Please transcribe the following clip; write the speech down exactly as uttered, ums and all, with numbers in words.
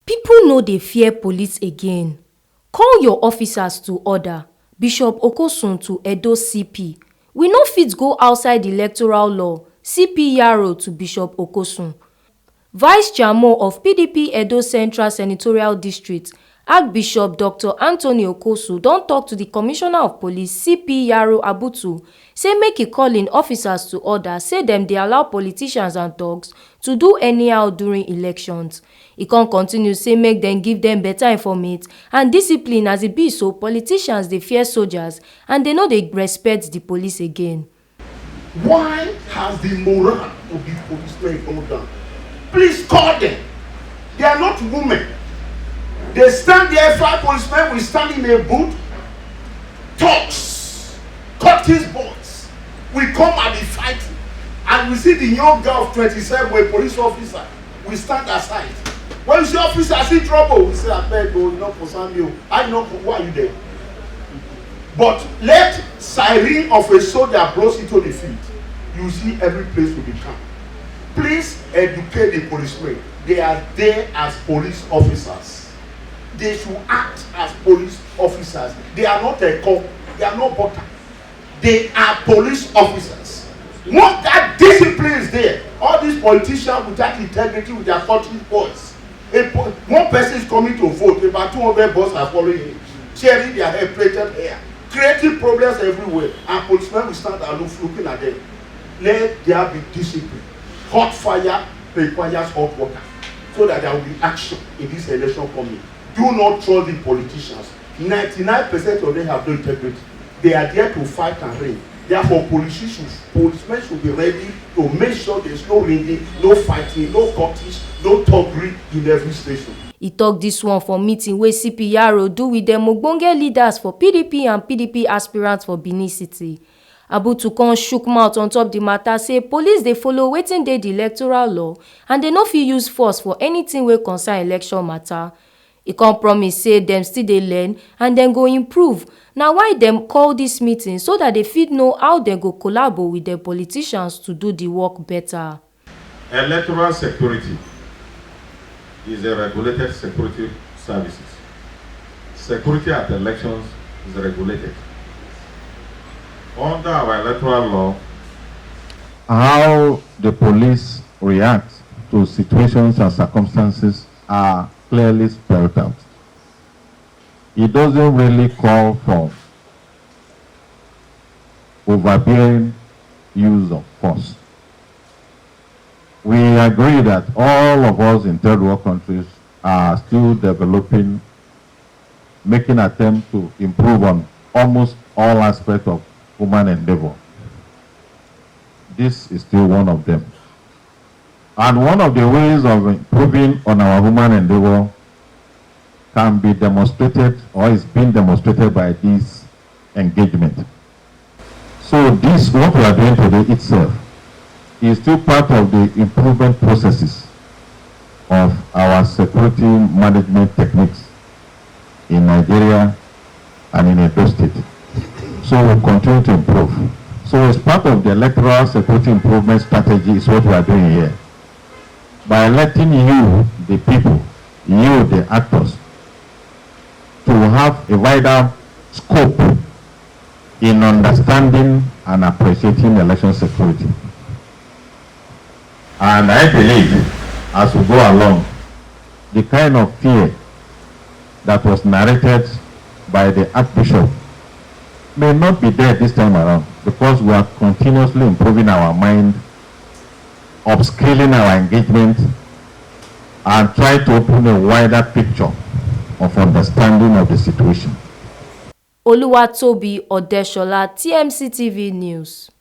People no dey fear police again. Call your officers to order, Bishop Okosun to Edo C P. We no fit go outside electoral law, C P Yaro to Bishop Okosun. Vice Chairman of P D P Edo Central Senatorial District, Archbishop Doctor Anthony Okosu don talk to the Commissioner of Police, C P Yaro Abutu, say make e call in officers to order, say dem dey allow politicians and thugs to do anyhow during elections. E come continue say make dem give dem better informate and discipline, as e be so politicians dey fear soldiers and dem no dey respect the police again. Why has the moral of the policemen gone down? Please call them. They are not women. They stand there, five policemen will stand in a booth, talks, cut his boys. We come and be fighting. And we see the young girl of twenty-seven, a police officer, we stand aside. When you say, "Officer, I see trouble," we say, "I beg, oh, you not for Sambio. I know why you there." But let siren of a soldier blows into the field. You see every place will be calm. Please educate the policemen. They are there as police officers. They should act as police officers. They are not a cop. They are not butter. They are police officers. Once that discipline is there, all these politicians without integrity with their cutting boys, a po- one person is coming to vote, about two hundred boys are following him, tearing their hair, plaited hair, creating problems everywhere, and policemen will stand aloof looking at them. Let there be discipline. Hot fire requires hot water, so that there will be action in this election coming. Do not trust the politicians. Ninety-nine percent of them have no integrity. They are there to fight and reign. Therefore, policies should, policemen should be ready to make sure there's no ringing, no fighting, no cutting, no thuggery in every station. E talk this one for meeting wey C P Yaro do with dem ogbonge leaders for P D P and P D P aspirants for Benin City. Abutu come shook mouth on top the matter, say police dey follow wetin dey the electoral law and dem no fit use force for anything wey concern election matter. E come promise say dem still dey learn and dem go improve. Na why dem call this meeting, so that dem fit know how dem go collabo with dem politicians to do the work better. Electoral security is a regulated security services. Security at elections is regulated. Under our electoral law, how the police react to situations and circumstances are clearly spelled out. It doesn't really call for overbearing use of force. We agree that all of us in third world countries are still developing, making attempts to improve on almost all aspects of human endeavor. This is still one of them. And one of the ways of improving on our human endeavor can be demonstrated or is being demonstrated by this engagement. So this, what we are doing today itself, is still part of the improvement processes of our security management techniques in Nigeria and in Edo State. So we continue to improve. So as part of the electoral security improvement strategy is what we are doing here. By letting you, the people, you, the actors, to have a wider scope in understanding and appreciating election security. And I believe, as we go along, the kind of fear that was narrated by the Archbishop may not be there this time around, because we are continuously improving our mind, upscaling our engagement, and try to open a wider picture of understanding of the situation. Oluwatobi Odeshola, T M C T V News.